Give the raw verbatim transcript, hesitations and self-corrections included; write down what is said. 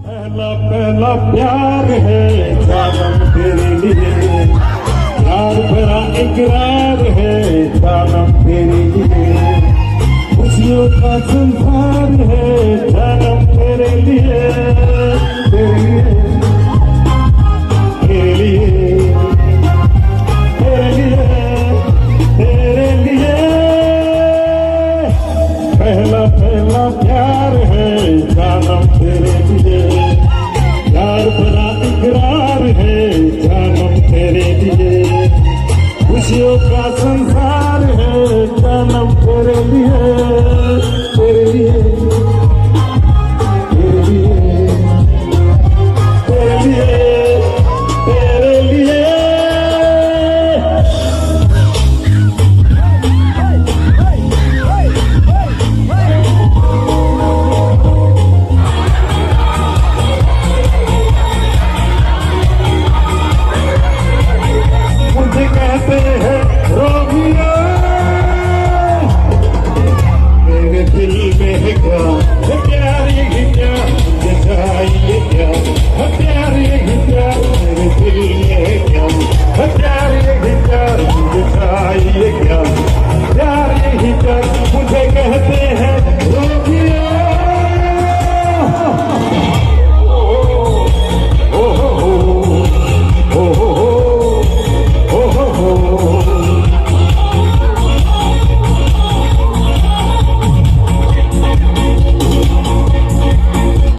पहला पहला प्यार है जानम तेरे लिए, प्यार भरा इकरार है जानम तेरे लिए, खुशियों का संसार है।